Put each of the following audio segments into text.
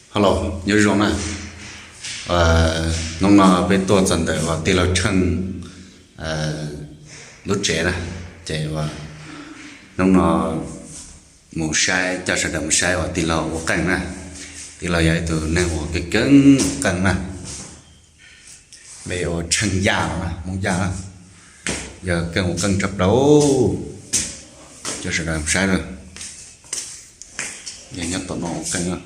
Hello, nyob zoo na. Hnub no peb tuaj txog ntawm uas tij laug Tsheej lub tsev na, ces hnub no mus saib, coj sawv daws mus saib uas tij laug ua qeej na. Tij laug yog ib tug neeg uas keej keej ua qeej na. Peb ua Tsheej Yaj no, Hmoob Yaj na, yog keej ua qeej tshaj plaws. Coj sawv daws mus saib na, yog nyob tom no ua qeej na.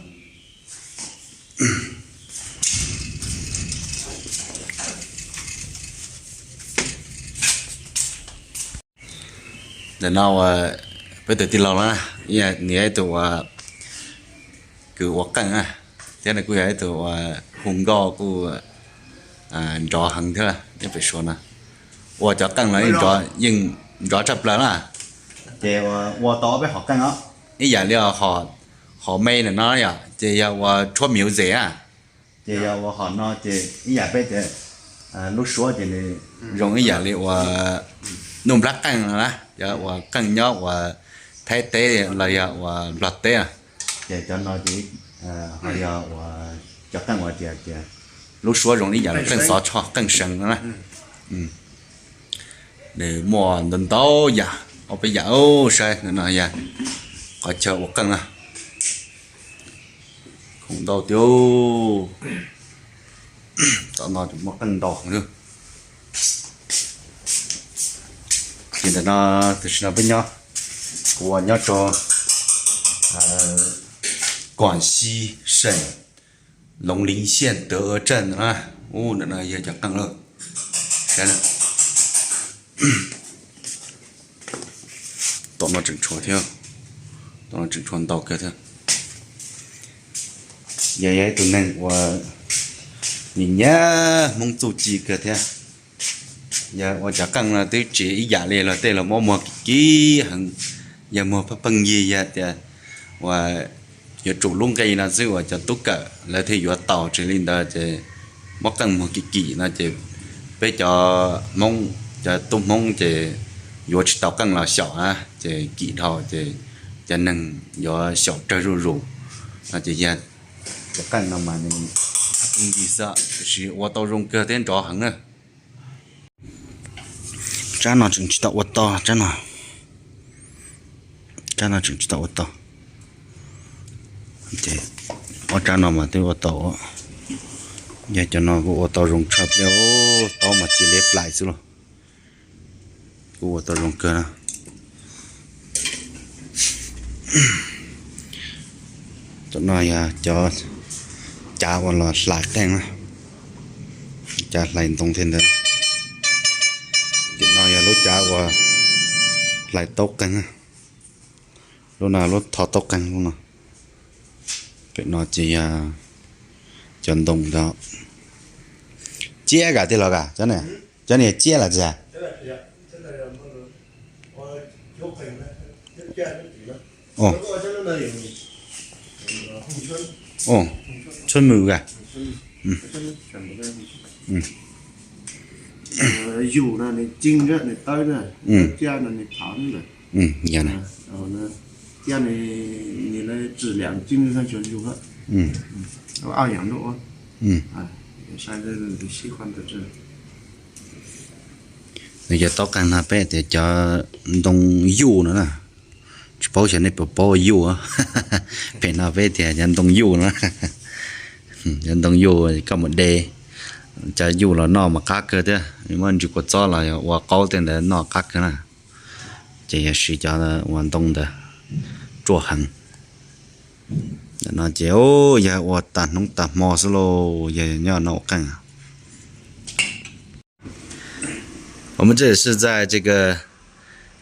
Ntawm no uas peb tus tij laug na, nws yog ib tug uas kws ua qeej na, thiab nws kuj yog ib tug uas hu nkauj kuj nrov heev thiab, nyob pem Suav na. Ua cov qeej los yeej nrov tshaj plaws na. Ces ua tau ob peb hom qeej os. Ib yam li hom me ntawm no yom, ces yog ua tshuab music na. Ces yog ua hom no ces ib yam peb tias lub suab ces nws zoo ib yam li uas nuj nplab qeej no na, cov uas qeej nyob uas Thaib teb los yog uas Nplog teb na. Ces cov no ces ho yog uas cov qeej uas tias lub suab zoo ib yam li qeej xov tshoj, qeej seev no na. Nws muaj ntau ntau yam, ob peb yam, saib no yog qhov chaw ua qeej na. Khoom ntau tiag. Tom no muaj qeej ntau heev. Ces ntawm no, tam sim no peb nyob, kuv ua nyob rau Quảng Xi state, Lống Lĩnh Xuyên, Tớ Ơ Trần na. Ub, ntawm no yog cov qeej lawm. Tom no tseem tshuav thiab, tom no tseem tshuav ntau kawg thiab. Yog, yog ib tug neeg uas nim nyiam Hmoob txuj ci kawg thiab. Yog ua cov qeej no twb tsis ib yam li los tej los muab muag kim kim heev, yog muag pheej pheej yig, yog tias uas yuav tsum lub nqi no xwb uas cov tub kawm lawv thiaj yuav tau, tsis li ntawd ces muab qeej muag kim kim no ces peb cov Hmoob, cov tub Hmoob ces yuav tsis tau qeej los xyaum na, ces kim dhau ces cov neeg yuav xyaum rawg zuj zus no ces yog cov qeej no mas nws pheej yig xwb, tiam sis ua tau zoo kawg thiab nrov heev na. Tsab no tseem tsis tau ua tau, tsab no, tsab no tseem tsis tau ua tau. Ces ob tsab no mas twb ua tau. Yog cov no kuj ua tau zoo tshaj plaws, taub mas cia liab plais xwb lauj. Kuj ua tau zoo kawg na. Tom no yog cov cav uas los hlais qeej na, cav hlais ntoo thiab ntawd. Tom no yog lub cav uas hlais taub qeej na. Lub no lub tho taub qeej lub no. Pem no ces yog cov ntoo ntawd. Ciab kam tij laug kam, cov niag, cov niag ciab los tsis? Tshuab mws kam. Yog na. Nws cov taub qeej no peb tias cov ntoo yuj no na. Tsis paub xyov nej puas paub yuj. Pem no peb tias cov ntoo yuj no. Cov ntoo yuj koj mus de cov yuj los noj mas qab kawg thiab, muab ntsis kua txob los yog ua qaub tej ntawd noj qab kawg na. Ces yog siv cov ua ntoo ntawd ruaj heev. No ces yog ua tag hnub tag hmo xwb lauj, yog nyob no ua qeej. 我们这里是在这个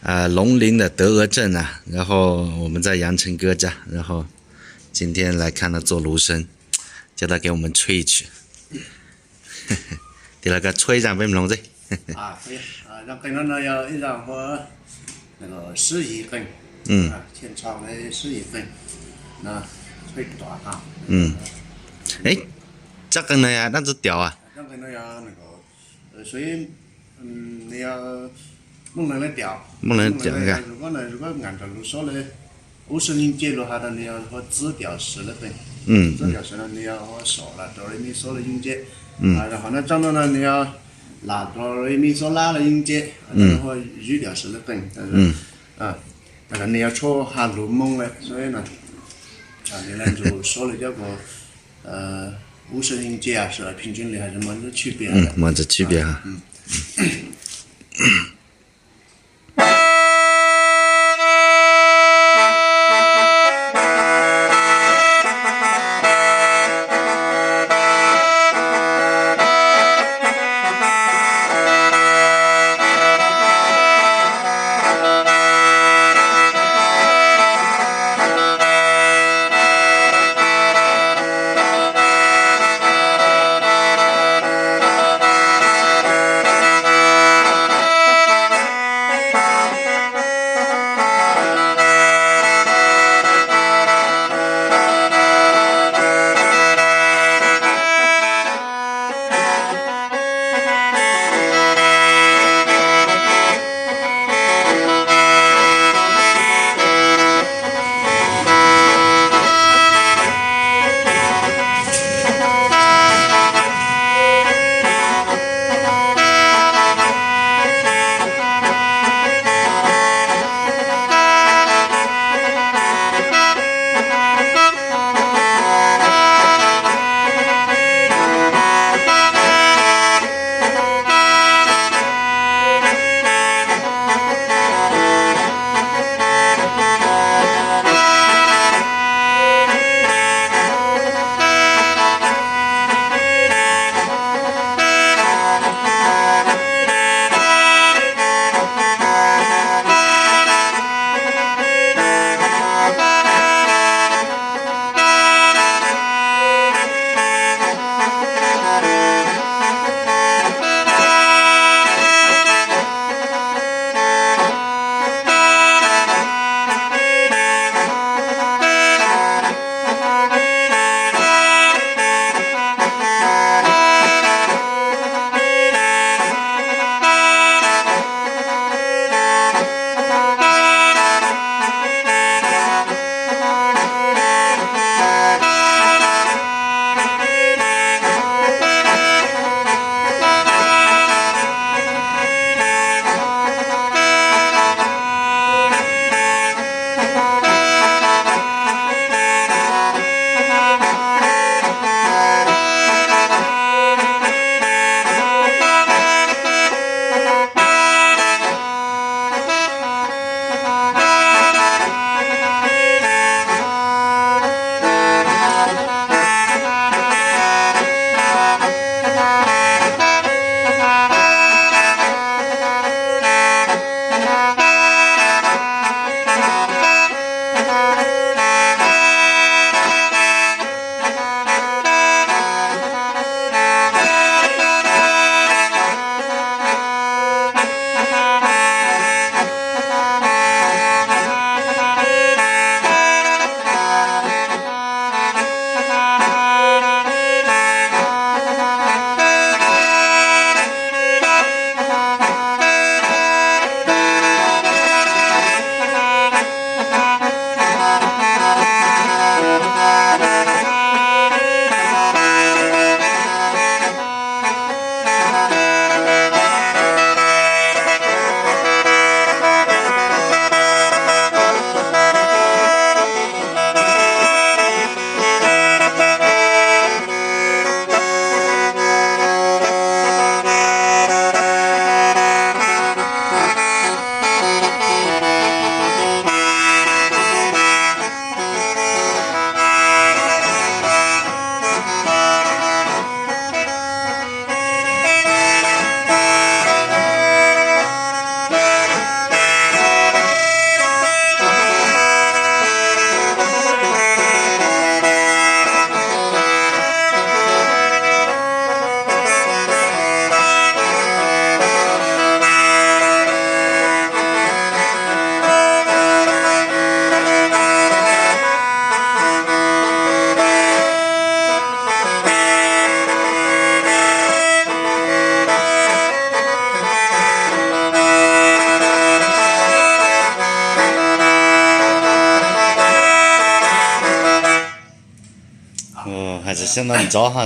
啊龙陵的德鹅镇啊，然后我们在阳澄哥家，然后今天来看他做炉生，叫他给我们吹一曲。Tij laug koj tshua ib zaj peb mloog xwb. Zaj qeej no no yog ib zaj hu na, sib yig qeej, sib yig qeej. Zaj qeej no yog dab tsi tiav? Muaj leej tiav, Ub sab yeej cej luag has tas nws yog hu txwb tiam sawv lawv qeej. Txwb tiam sawv no nws yog hu so la do re mi xo lawv yeej cej. Hos no tsob no no nws yog la do re mi xo la lawv yeej cej, hu zwb tiam sawv lawv qeej. Nws yog tshuab has lus Hmoob lawm no. Nws la ntsus so lawv cov ko ub sab yeej cej sawv la phi ntsis li has mas tshwj piam, mas tshwj piam. Hais txog xyoo no ntxov ho.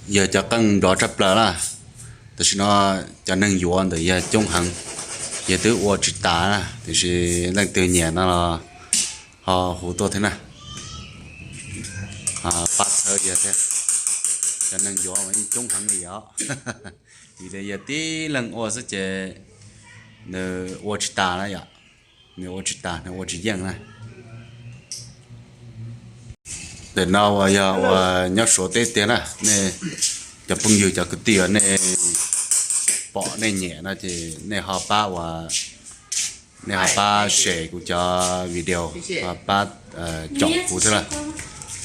Yog cov qeej nrov tshaj plaws na. Tam sim no cov neeg yuav ntawm yawg coob heev, yawg twb ua tsis tas na, tiam sis leej twg nyiam no los ho hu tuaj thiab na. Pab txhawb yawg thiab, cov neeg yuav mas yeej coob heev li os. Vim tias yawg tib leeg ua xwb ces nws ua tsis tas na yom, nws ua tsis tas, nws ua tsis yeej na. Ntawm no uas yog uas nyob Suav teb tiag na, nej cov phooj ywg cov kwv tij uas nej pom nej nyiam no ces nej ho pab uas, nej ho pab share kuv cov video, ho pab caum kuv thiab na.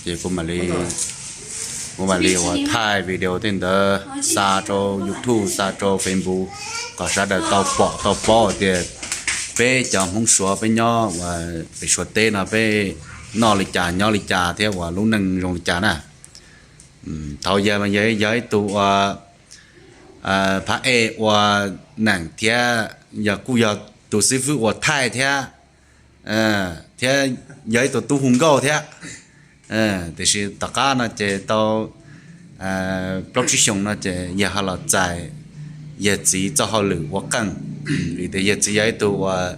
Ces kuv mam li, kuv mam li uas thaij video tej ntawd xa rau YouTube, xa rau Facebook, kom sawv daws tau pom tau paub tias peb cov Hmoob Suav peb nyob pem Suav teb no peb noj li cas nyob li cas thiab uas lub neej zoo li cas na. Thaum yawg mas yawg yog ib tug uas phab ej ua neeg thiab yog kuj yog tus xib fwb ua thaij thiab, thiab yog ib tug tub hu nkauj thiab. Tiam sis tom qab no ces tau plaub tsib xyoos no ces yawg ho los txais yawg txiv txoj hauj lwm ua qeej, vim tias yawg txiv yog ib tug uas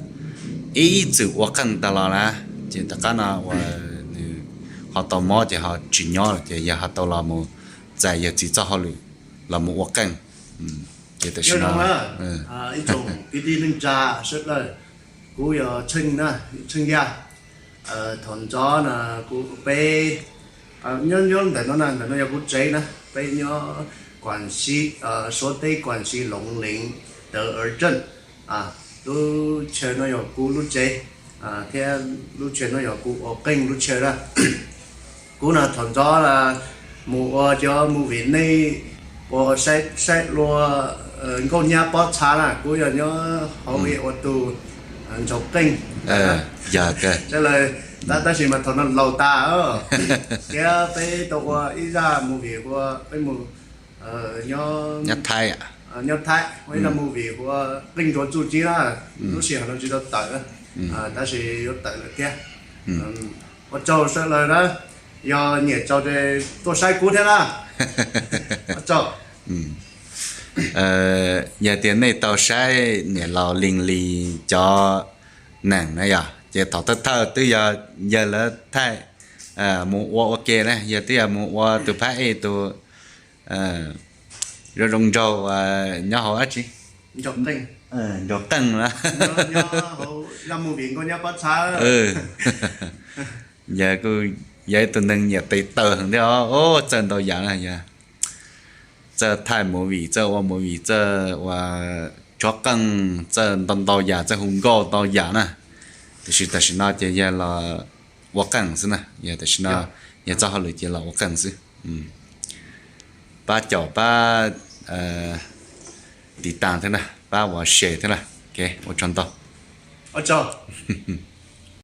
ib txwm ua qeej tas los na, ces tom qab no uas nws ho tau mob ces ho tsis nyob lawm ces yawg ho tau los mus txais yawg txiv txoj hauj lwm los mus ua qeej. Ces tam sim no ib tsoom kwv tij neej tsa sawv daws, kuv yog Tsheej na, Tsheej Yaj. Thaum ntxov no kuv peb nyob nyob ntawm no na, ntawm no yog kuv tsev na, peb nyob Suav teb Kuam Siv Loov Leev Tawv Ua Tseej. Lub chaw no yog kuv lub tsev, thiab lub chaw no yog kuv ua qeej lub chaw na. Kuv no thaum ntxov mus ua cov movie nej ua saib saib lua nkauj nyab pob txha na, kuv yog nyob hauv ua tus ntsaum qeej. Yog, tab tab sis mas thaum no laus tas thiab peb tau ua ib zaj movie ua peb mus nyob Thaib, nyob Thaib ua ib zaj movie ua qeej nrov txuj ci na, lub sij hawm no tsis tau tawm, tab sis yuav tawm lawm thiab. Ua tsaug sawv daws na, yog nyiam tsaug ces tuaj saib kuv thiab na. Ua tsaug. Yog tias nej tau saib niam laus Leev Lis cov neeg na yog ces thaum thawj thawj twb yog yawg lawv thaij mus ua ua ke na, yawg twb yog mus ua tus phab ej tus zoo zoo nraug uas nyob hauv dab tsi, nraug qeej na. Yawg kuj yog ib tug neeg nyiam tes taw heev thiab os, txawj ntau yam na yog, txawj thaij movie, txawj ua movie, txawj ua tsob qeej, txawj ntau ntau yam, txawj hu nkauj ntau yam na. Tiam sis tam sim no ces yawg los ua qeej xwb na, yog tam sim no yawg txoj hauj lwm ces los ua qeej xwb. Pab caum pab tiv tas thiab na, pab ua share thiab na. Ua tsaug ntau. Ua tsaug.